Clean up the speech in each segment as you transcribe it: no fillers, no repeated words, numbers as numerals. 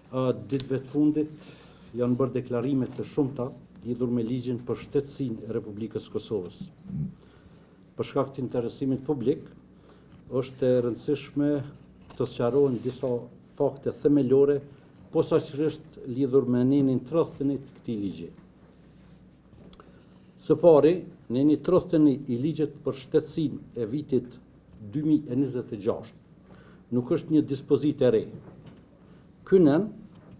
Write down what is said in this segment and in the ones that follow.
Ditëve të fundit janë bërë deklarime të shumta lidhur me ligjin për shtetësinë e Republikës së Kosovës. Për shkak të interesimit publik, është e rëndësishme të sqarohen disa fakte themelore, posaçërisht lidhur me nenin 31 të këtij ligji. Së pari, neni 31 i ligjit për shtetësinë e vitit 2026 nuk është një dispozitë e re. Ky nen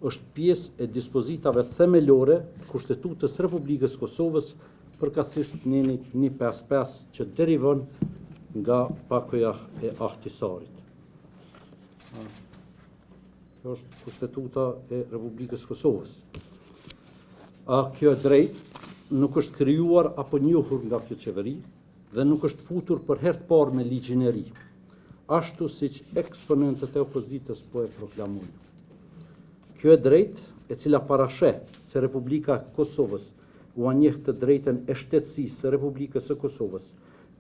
është pjesë e dispozitave themelore të Kushtetutës së Republikës së Kosovës, përkatësisht nenit 155 që derivon nga pakoja e Ahtisarit. Kjo është Kushtetuta e Republikës së Kosovës. A kjo e drejtë nuk është krijuar apo njohur nga kjo qeveri dhe nuk është futur për herë të parë me ligjin e ri, ashtu siç eksponentët e opozitës po e proklamojnë. Kjo e drejtë, e cila parasheh se Republika e Kosovës ua njeh të drejtën e shtetësisë së Republikës së Kosovës,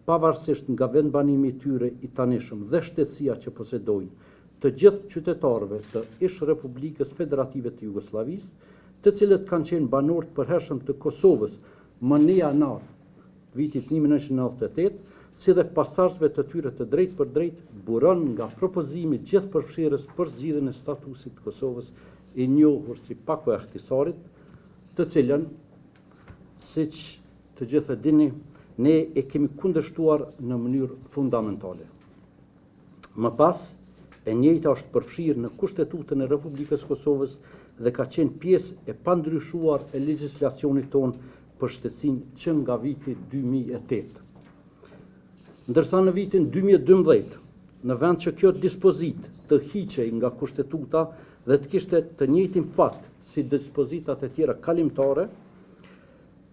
pavarësisht nga vendbanimi i tyre i tanishëm dhe shtetësia që posedojnë, të gjithë qytetarëve të ish-Republikës Federative të Jugosllavisë, të cilët kanë qenë banorë të përhershëm të Kosovës më një janar të vitit 1998, si dhe pasardhësve të tyre të drejtpërdrejtë, buron nga propozimi gjithëpërfshirës për zgjidhjen e statusit të Kosovës i njohur si Pako e Ahtisarit, të cilën, siç të gjithë e dini, ne e kemi kundërshtuar në mënyrë fundamentale. Më pas, e njëjta është përfshirë në Kushtetutën e Republikës së Kosovës dhe ka qenë pjesë e pandryshuar e legjislacionit tonë për shtetësinë që nga viti 2008. Ndërsa në vitin 2012, në vend që kjo dispozitë të hiqej nga Kushtetuta dhe të kishte të njëjtin fat si dispozitat e tjera kalimtare,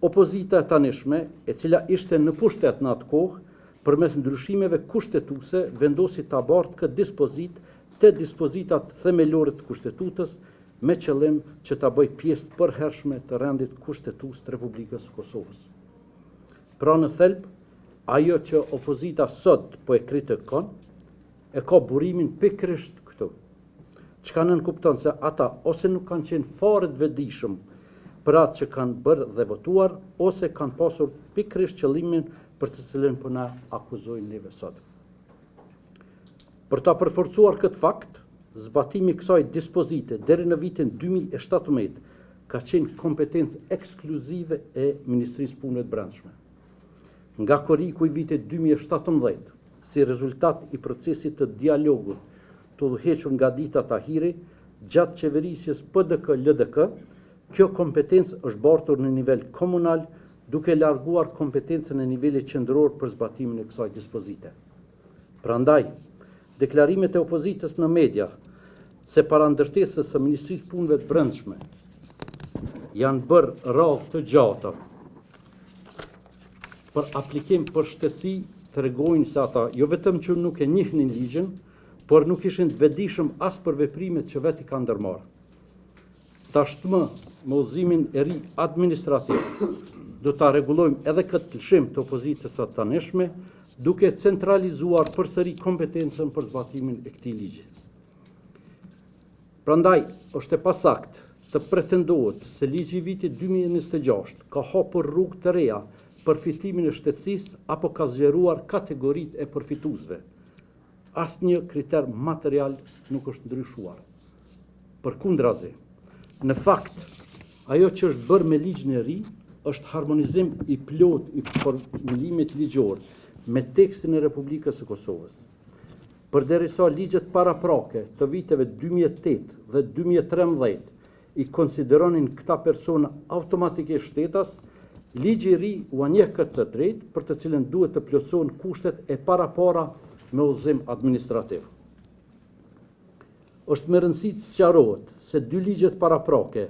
Opozita e tanishme, e cila ishte në pushtet në atë kohë, përmes ndryshimeve kushtetuese vendosi ta bartë këtë dispozitë te dispozitat themelore të Kushtetutës me qëllim që ta bëjë pjesë të përhershme të rendit kushtetues të Republikës së Kosovës. Pra në thelb, ajo që opozita sot po e kritikon, e ka burimin pikërisht këtu. Çka nënkupton se ata ose nuk kanë qenë fare të vetëdijshëm për atë që kanë bërë dhe votuar, ose kanë pasur pikërisht qëllimin për të cilin po na akuzojnë neve sot. Për ta përforcuar këtë fakt, zbatimi i kësaj dispozite deri në vitin 2017 ka qenë kompetencë ekskluzive e Ministrisë së Punëve të Brendshme. Nga korriku i vitit 2017, si rezultat i procesit të dialogut të udhëhequr nga Dita Tahiri, gjatë qeverisjes PDK-LDK, kjo kompetencë është bartur në nivel komunal, duke larguar kompetencën e nivelit qendror për zbatimin e kësaj dispozite. Prandaj, deklarimet e opozitës në media se para ndërtesës së Ministrisë Punëve të Brendshme janë bërë radhë të gjata për aplikim për shtetësi tregojnë se ata jo vetëm që nuk e njihnin ligjin, por nuk ishin të vetëdijshëm as për veprimet që vetë i kanë ndërmarrë. Tashmë, me udhëzimin e ri administrativ, do ta rregullojmë edhe këtë lëshim të opozitës së tanishme, duke centralizuar përsëri kompetencën për zbatimin e këtij ligji. Prandaj, është e pasaktë të pretendohet se ligji i vitit 2026 ka hapur rrugë të reja për fitimin e shtetësisë apo ka zgjeruar kategoritë e përfituesve. Asnjë kriter material nuk është ndryshuar. Përkundrazi, në fakt, ajo që është bërë me ligjin e ri është harmonizim i plotë i formulimit ligjor me tekstin e Republikës së Kosovës. Përderisa ligjet paraprake të viteve 2008 dhe 2013 i konsideronin këta persona automatikisht shtetas, ligji i ri ua njeh këtë të drejtë për të cilën duhet të plotësohen kushtet e parapara me udhëzim administrativ. Është me rëndësi të sqarohet se dy ligjet paraprake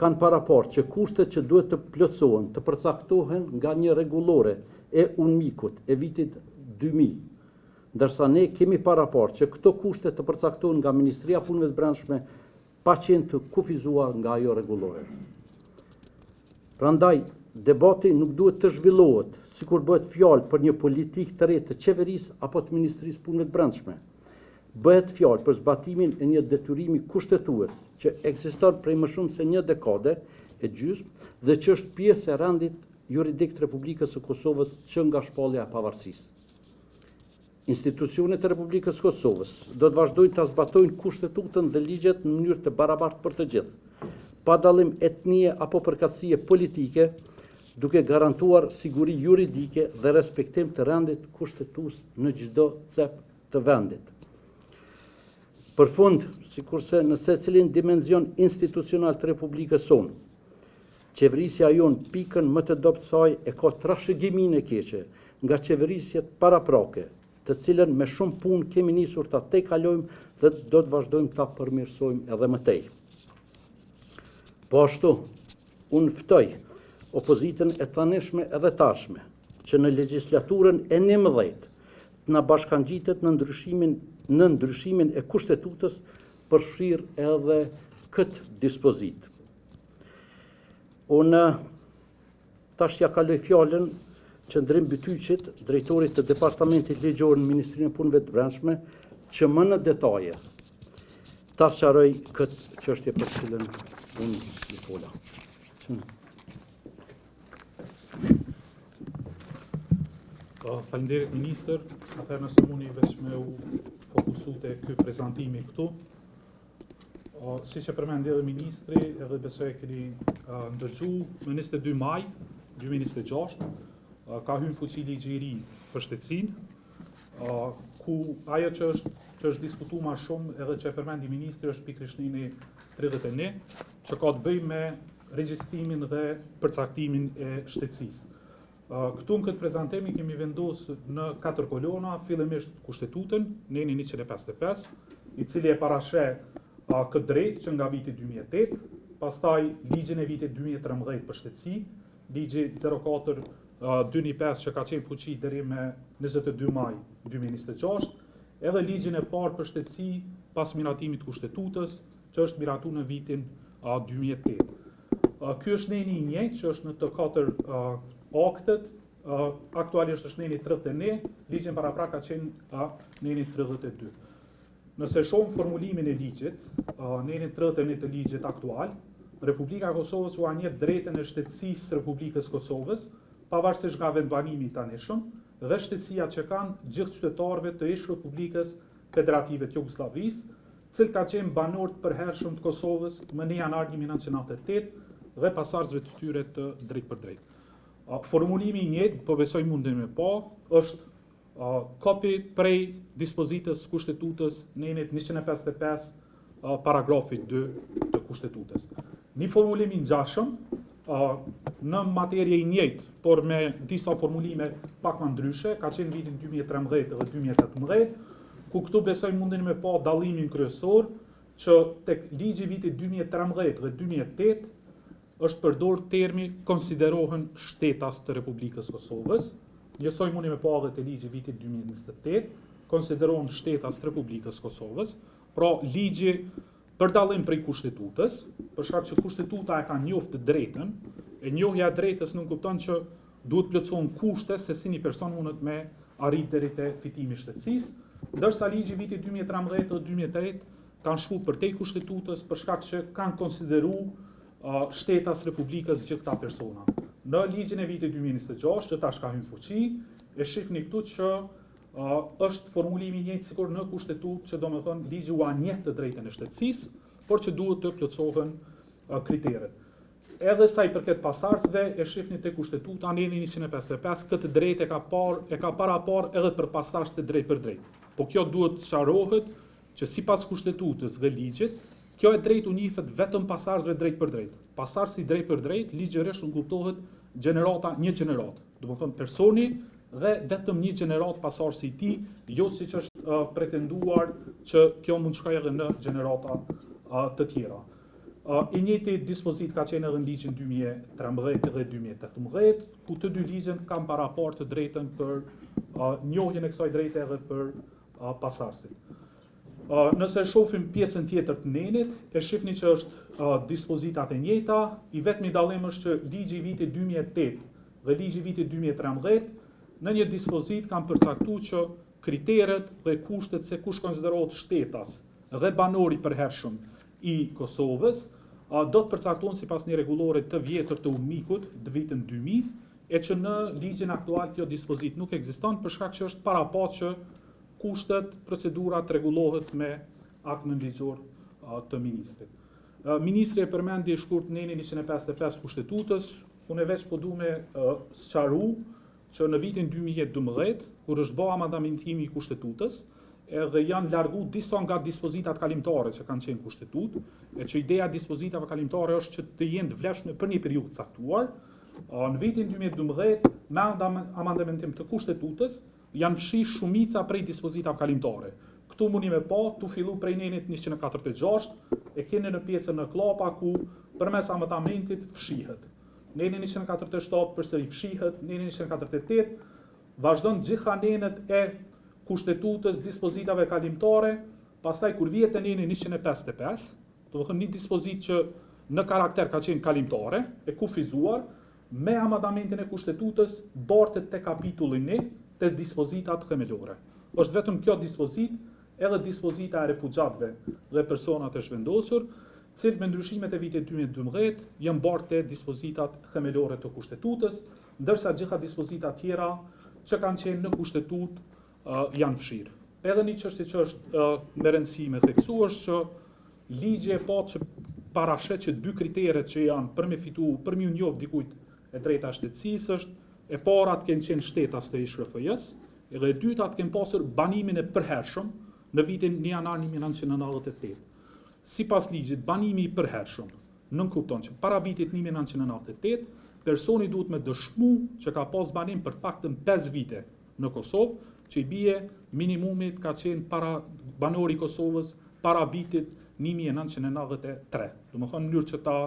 kanë paraparë që kushtet që duhet të plotësohen të përcaktohen nga një rregullore e UNMIK-ut e vitit 2000, ndërsa ne kemi paraparë që këto kushte të përcaktohen nga Ministria e Punëve të Brendshme pa qenë të kufizuar nga ajo rregullore. Prandaj, debati nuk duhet të zhvillohet sikur bëhet fjalë për një politikë të re të qeverisë apo të Ministrisë Punëve të Brendshme. Bëhet fjalë për zbatimin e një detyrimi kushtetues që ekziston prej më shumë se një dekade e gjysmë dhe që është pjesë e rendit juridik të Republikës së Kosovës që nga shpallja e pavarësisë. Institucionet e Republikës së Kosovës do të vazhdojnë ta zbatojnë Kushtetutën dhe ligjet në mënyrë të barabartë për të gjithë, pa dallim etnie apo përkatësie politike, duke garantuar siguri juridike dhe respektim të rendit kushtetues në çdo cep të vendit. Për fund, sikurse në secilin dimension institucional të Republikës sonë, qeverisja jonë pikën më të dobët saj e ka trashëgiminë e keqe nga qeverisjet paraprake, të cilën me shumë punë kemi nisur ta tejkalojmë dhe do të vazhdojmë ta përmirësojmë edhe më tej. Po ashtu, unë ftoj opozitën e tanishme edhe të ardhshme, që në legjislaturën e 11 të na bashkangjitet në ndryshimin në ndryshimin e kushtetutës përfshirë edhe këtë dispozitë. Unë tash ja kaloj fjalën Qëndrim Bytyqit, drejtorit të Departamentit Ligjor në Ministrinë e Punëve të Brendshme, që më në detaje ta sqaroj këtë çështje për të cilën unë ju fola. Faleminderit ministër, atëherë nëse muni veç me u fokusu te ky prezantimi këtu. Siç e përmendi edhe ministri, edhe besoj e keni ndëgju, më 22 maj 2026, ka hyrë në fuqi ligji i ri për shtetësinë, ku ajo që është që është diskutu ma shumë edhe që e përmendi ministri është pikërisht neni 31, që ka të bëjë me regjistrimin dhe përcaktimin e shtetësisë. Këtu në këtë prezantim i kemi vendosë në katër kolona, fillimisht kushtetutën, neni 155, i cili e parasheh këtë drejtë që nga viti 2008, pastaj ligjin e vitit 2013 për shtetësi, ligji 04 215 që ka qenë fuqi deri me 22 maj 2026, edhe ligjin e parë për shtetësi pas miratimit të kushtetutës, që është miratu në vitin 2008. Ky është neni i njëjtë që është në të katër aktet, aktualisht është neni 31, ligjin paraprak ka qenë neni 32. Nëse shohim formulimin e ligjit, nenin 31 të ligjit aktual, Republika e Kosovës ua njeh drejtën e shtetësisë Republikës Kosovës, pavarësisht nga vendbanimi i tanishëm, dhe shtetësia që kanë gjithë qytetarëve të ish Republikës Federative të Jugosllavisë, cilët kanë qenë banorë të përhershëm të Kosovës më 1 janar 1998 dhe pasardhësve të tyre të drejtpërdrejtë. Formulimi i njëjtë, po besoj mundemi me pa, është copy prej dispozitës kushtetutës nenit 155 paragrafit 2 të kushtetutës. Një formulim i ngjashëm në materie i njëjtë, por me disa formulime pak më ndryshe, ka qenë vitin 2013 dhe 2018, ku këtu besoj mundeni me pa dallimin kryesor që tek ligji vitit 2013 dhe 2008 është përdor termi konsiderohen shtetas të Republikës Kosovës, njësoj mundi me pa edhe te ligji vitit 2028, konsiderohen shtetas të Republikës Kosovës, pra ligji për dallim prej kushtetutës, për shkak që kushtetuta e ka njoft të drejtën, e njohja e drejtës nënkupton që duhet plotësohen kushte se si një person mundet me arrit deri te fitimi i shtetësisë, ndërsa ligji vitit 2013 dhe 2008 kanë shku përtej kushtetutës për shkak që kanë konsideru shtetas Republikës gjithë këta persona. Në ligjin e vitit 2026, që tash ka hyrë në fuqi, e shihni këtu që është formulimi i njëjtë sikur në kushtetutë, që domethënë ligji ua njeh të drejtën e shtetësisë, por që duhet të plotësohen kriteret. Edhe sa i përket pasardhësve, e shihni te kushtetuta neni 155, këtë drejtë e ka par, e ka parapar edhe për pasardhës të drejtpërdrejtë. Po kjo duhet të sqarohet që sipas kushtetutës dhe ligjit, kjo e drejtë u njihet vetëm pasardhësve drejtpërdrejt. Pasardhësi drejtpërdrejt ligjërisht nënkuptohet gjenerata një gjeneratë. Domethënë personi dhe vetëm një gjeneratë pasardhësi i tij, jo siç është uh, pretenduar që kjo mund të shkojë edhe në gjenerata uh, të tjera. Uh, I njëjti dispozitë ka qenë edhe në ligjin 2013 dhe 2018, ku të dy ligjet kanë paraparë të drejtën për uh, njohjen e kësaj drejte edhe për uh, pasardhësit. Uh, nëse shohim pjesën tjetër të nenit, e shihni që është uh, dispozitat e njëjta, i vetmi dallim është që ligji i vitit 2008 dhe ligji i vitit 2013 në një dispozitë kanë përcaktuar që Kriteret dhe kushtet se kush konsiderohet shtetas dhe banor i përhershëm i Kosovës do të përcaktohen sipas një rregullore të vjetër të UNMIK-ut të vitin 2000, e që në ligjin aktual kjo dispozitë nuk ekziston për shkak që është parapa që kushtet, procedurat rregullohet me akt nënligjor të ministrit. Ministri e përmendi shkurt nenin 155 Kushtetutës, unë veç po du me sqaru që në vitin 2012, kur është bë amendamentimi i Kushtetutës, edhe janë largu disa nga dispozitat kalimtare që kanë qenë Kushtetutë, e që ideja e dispozitave kalimtare është që të jenë të vlefshme për një periudhë të caktuar. Në vitin 2012, me amendamentim të Kushtetutës, janë fshi shumica prej dispozitave kalimtare. Këtu mundi me pa, tu fillu prej nenit 146, e keni në pjesën në klapa ku përmes amendamentit fshihet. Neni 147 përsëri fshihet, neni 148 vazhdon gjitha nenet e kushtetutës, dispozitave kalimtare, pastaj kur vihet te neni 155, do të thonë një dispozitë që në karakter ka qenë kalimtare, e kufizuar, me amendamentin e kushtetutës bartet te kapitulli 1 te dispozitat themelore. Është vetëm kjo dispozitë, edhe dispozita e refugjatëve dhe personat e zhvendosur, cilët me ndryshimet e vitit 2012 janë bartë te dispozitat themelore të kushtetutës, ndërsa gjitha dispozitat tjera që kanë qenë në kushtetutë janë fshirë. Edhe një çështje që është me rëndësi me theksu është që ligji e pa që parasheh që dy kriteret që janë për me fitu, për me njoh dikujt e drejta e shtetësisë është e para të kenë qenë shtetas të ish RFJ-s, edhe e dyta të kenë pasur banimin e përhershëm në vitin 1 janar 1998. Sipas ligjit, banimi i përhershëm nënkupton që para vitit 1998 personi duhet me dëshmu që ka pas banim për të paktën 5 vite në Kosovë, që i bie minimumit ka qenë para banori i Kosovës para vitit 1993. Do më thonë në mënyrë që ta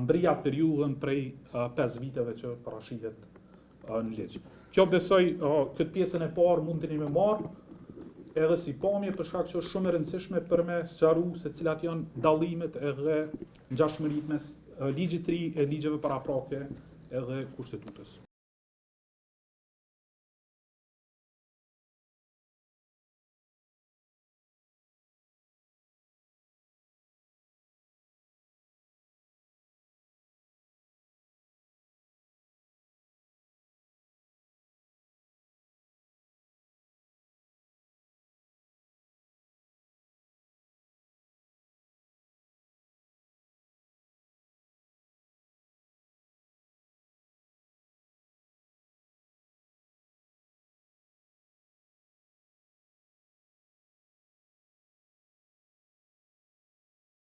mbrija periudhën prej 5 viteve që parashihet në ligj. Kjo besoj këtë pjesën e parë mundeni me marr edhe si pamje për shkak që është shumë e rëndësishme për me sqaru se cilat janë dallimet edhe ngjashmëritë mes ligjit të ri e ligjeve paraprake edhe kushtetutës.